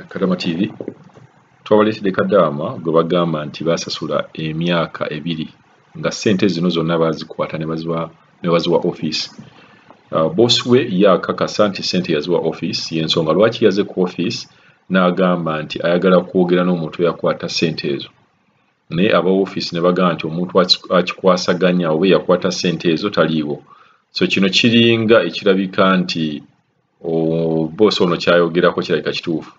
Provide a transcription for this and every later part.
Kadama TV twabaleetedde Kadaama gwe bagamba nti baasasula emyaka 2 nga ssente zino zonna baazikwata ne baziwa office. Boss we yakakasa nti ssente yaziwa office, y'ensonga lwaki yaze ku office n'agamba nti ayagala kwogera n'omuntu eyakwata ssente ezo. Naye aba office ne bagamba nti omuntu akikwasaganya oba yakwata ssente ezo taliiwo. So kino kiringa ekirabika nti boss ono kyayogerako kirabika kituufu,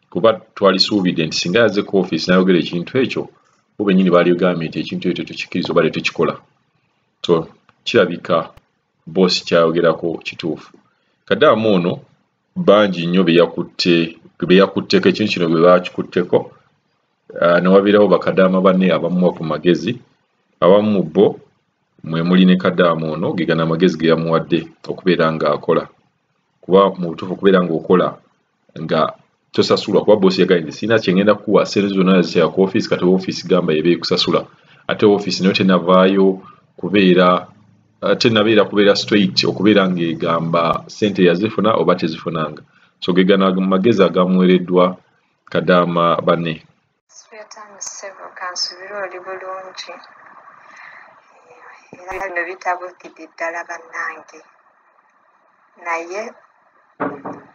kuba twalisuubidde nti singa yazze ku office n'ayogera ekintu ekyo, bo bennyini baaligambye nti ekintu ekyo tekikkiriza oba tekikola. So kirabika boss kyayogerako kituufu. Kadaama ono bangi nnyo be yakutteko ekintu kino bwe baakikutteko, ne wabeerawo bakadaama banne abamuwa ku magezi, abamu mu bo mwe muli ne Kadaama ono ge gano amagezi ge yamuwadde okubeera ng'akola. Kuba mu butuufu okubeera ng'okola nga tosasulwa, kuba boss yagambye nti sirina kye ngenda kukuwa, ssente zonna naziteeka ku office, kati office gamba eba ekusasula. Ate office nayo tennavaayo kubeera tennabeera kubeera straight okubeera ng'egamba ssente yazifuna oba tezifunanga. So ge gano amagezi agamuweereddwa Kadaama banne. Kansubire oli bulungi, era bino bitabukidde ddala bannange, naye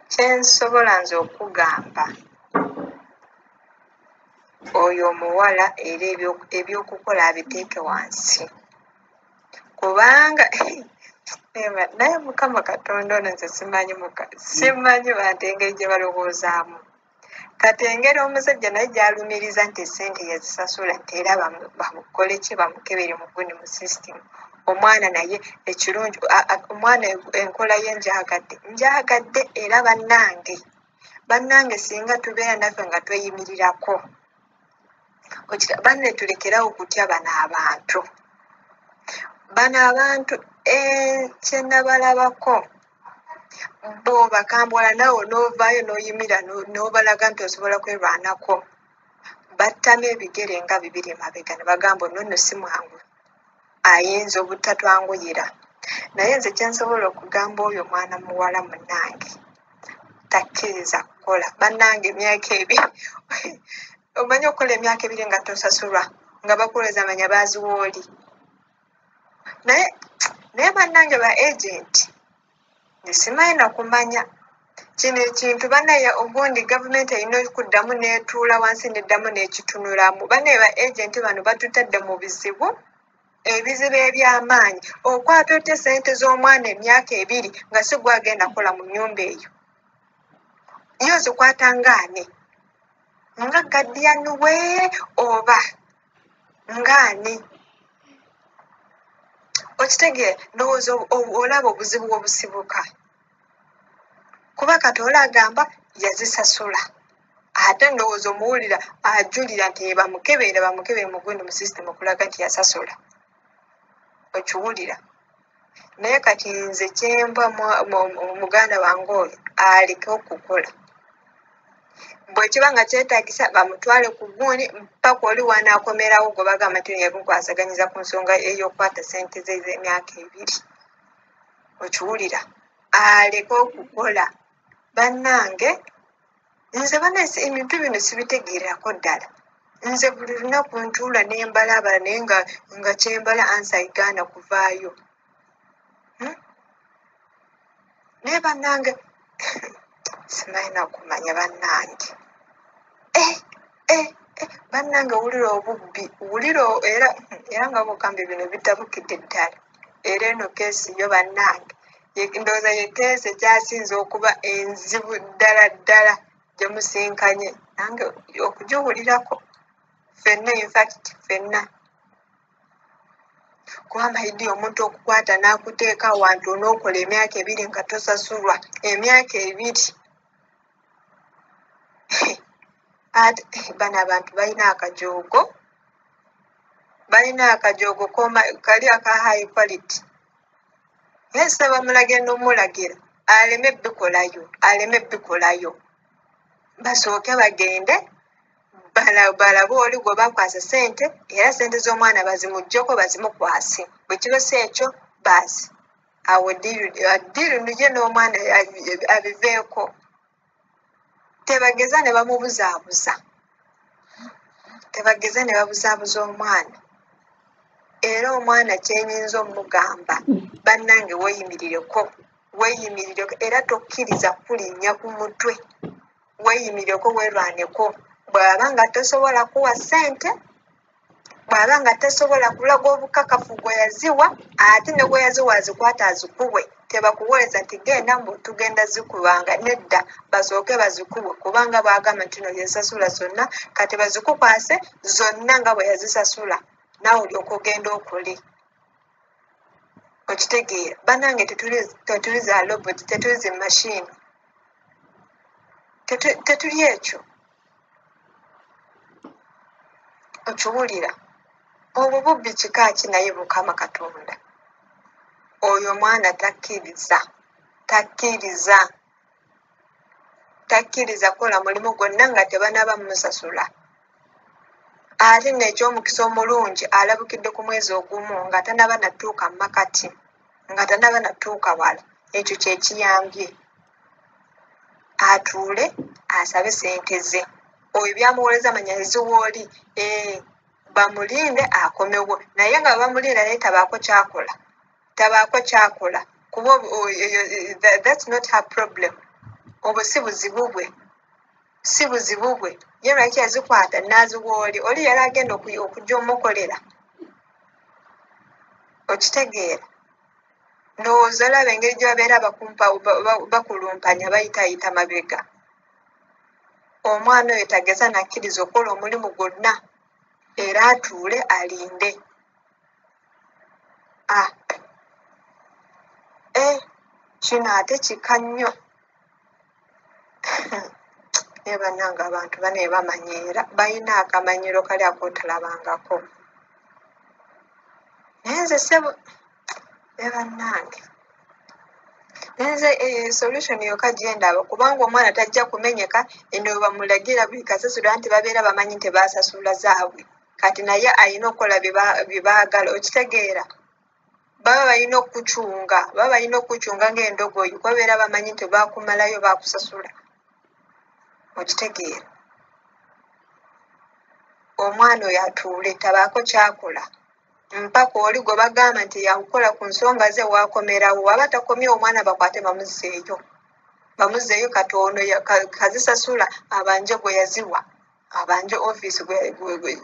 kyensobola nze okugamba oyo omuwala era ebyokukola abiteeke wansi, kubanga naye Mukama Katonda ono nze simanyi bantu engeri gye balowoozaamu. Kati engeri omusajja naye gy'alumiriza nti essente yazisasula nti era bamukole ki, bamukebere mu gundi mu system. Omwana naye ekirungi, omwana enkola ye njagadde era bannange singa tubeera naffe nga tweyimirirako, banne tulekerawo okutya bano abantu. Kye nabalabako bw'obakambwala naawe n'ovaayo n'oyimira n'obalaga nti osobola kwerwanako, battamu ebigere nga bibiri emabega ne bagamba ono nno si mwangu, ayinza obutatwanguyira. Naye nze kye nsobola okugamba oyo mwana muwala munnange takkiriza kukola. Bannange emyaka 2, omanyi okukola emyaka 2 nga tosasulwa, nga bakuwuliriza manya baaziwa oli. Naye bannange ba agent simanyi nakumanya kino ekintu. Bannaye ogundi gavumenti erina okuddamu n'etuula wansi n'eddamu n'ekitunulamu. Bannaye ba agent bano batutadde mu bizibu, ebizibu eby'amaanyi. Okwata otya ssente z'omwana emyaka 2 nga si gwagenda kukola mu nnyumba eyo? Ye ozikwata ng'ani? Nga guardian we oba ng'ani? Okitegeera? Ndowooza olaba obuzibu obusibuka, kuba kati oli agamba yazisasula, ate ndowooza omuwulira ajulira nti bamukebere mu gundi mu system okulaga nti yasasula. Okiwulira? Naye kati nze kyenva muganda wange oyo aleke okukola. Bwe kiba nga kyetaagisa bamutwale ku gundi mpaka oli w'anaakomerawo gwe bagamba nti yamukwasaganyiza ku nsonga ey'okukwata ssente ze ez'emyaka 2. Okiwulira? Aleke okukola. Bannange nze bannange ebintu bino sibitegeererako ddala. Nze buli lunaku ntuula ne mbalabala, naye nga kyembala ansa egaana kuvaayo. Naye bannange simanyi nakumanya bannange. Bannange wulira obubbi, wulira era nga bw'ogambye bino bitabukidde ddala. Era eno keesi yo bannange ndowooza ye keesi ekyasinze okuba enzibu ddala ddala gye musinkanye, nange okugiwulirako ffenna, infact ffenna. Kuba mayidi omuntu okukwata n'akuteeka awantu onookola emyaka 2 nga tosasulwa, emyaka 2. Ate bano abantu balina akajoogo, kali aka high quality. Naye se bamulagira n'omulagira aleme bikolayo, basooke bagende balabe oli gwe bakwasa ssente, era ssente z'omwana bazimuggyeko bazimukwase. Bwe kiba si ekyo baasi awo ddiiru ye n'omwana abiveeko. Tebageza ne bamubuzaabuza, tebageza ne babuzaabuza omwana. Era omwana kyenyinza omugamba, bannange weeyimirireko, weeyimirireko, era tokkiriza kulinnya ku mutwe. Weeyimirireko, weerwaneko. Bw'aba nga tosobola kuwa ssente, bw'aba nga tasobola kulaga obukakafu gwe yaziwa, ate ne gwe yaziwa azikwata azikuwe. Tebakuweereza nti genda mbu tugenda zikubanga, nedda, basooke bazikuwe, kubanga bw'agamba nti no yazisasula zonna, kati bazikukwase zonna nga bwe yazisasula, naawe olyoke ogenda okole. Okitegeera? Bannange tetuli za robot, tetuli zi machine, tetuli ekyo. Okiwulira? Obwo bubbi kika ki naye Mukama Katonda? Oyo omwana takkiriza, takkiriza, takkiriza kukola mulimu gwonna nga tebanaba musasula. Ate nno eky'omukisa omulungi alabukidde ku mwezi ogumu nga tanaba natuuka makati, nga tanaba natuuka wala. Ekyo kye kiyambye. Atuule asabe ssente ze. Oyo byamuwooleza manya eziwa oli, bamulinde akomewo. Naye nga bamulinda naye tabaako kyakola, tabaako kyakola, kuba that's not her problem. Obwo si buzibu bwe, si buzibu bwe. Ye lwaki yazikwata n'aziwa oli? Oli yali agenda okujja omukolera. Okitegeera? Ndowooza olaba engeri gye babeera bakulumpanya bayitaayita mabega. Omwana oyo tageza nakkiriza okukola omulimu gwonna, era atuule alinde. Ah, kino ate kika nnyo. Naye bannange abantu banaye bamanyiira, balina akamanyiro kali akootalabangako. Naye nze ssebo, naye bannange, nze solution yokka gye ndaba, kubanga omwana tajja kumenyeka eno bwe bamulagira buli kasasiro, anti babeera bamanyi nti baasasula zaabwe. Kati naye alina okukola bye baagala. Okitegeera? Baba balina okukucunga, baba balina okukucunga ng'endogoyi, kuba babeera bamanyi nti baakumalayo, baakusasula. Okitegeera? Omwana oyo atuule tabaako kyakola mpaka oli gwe bagamba nti yakukola ku nsonga ze waakomerawo. Waba takomyewo, omwana bakwate bamuzzeeyo, bamuzzeeyo. Kati ono kazisasula abanje gwe yaziwa, abanje ofiisi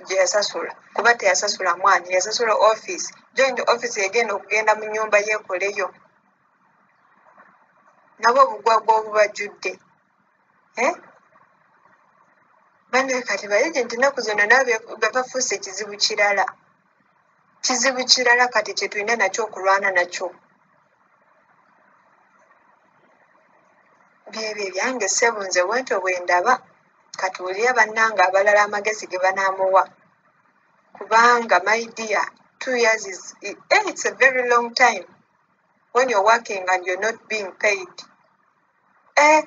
gye yasasula, kuba teyasasula mwana, yasasula ofiisi. Joint office egenda okugenda mu nnyumba yeekoleyo nabo obugwagwa obubajjudde. Eh? Bannange kati ba agent ennaku zino nabo bafuuse kizibu kirala, kizibu kirala kati kye tulina nakyo okulwana nakyo. Byebyo ebyange ssebo, nze bwentyo bwe ndaba. Katuwulire bannange abalala amagezi ge banaamuwa, kubanga my dear, 2 years is it's a very long time when you're working and you're not being paid. Eh,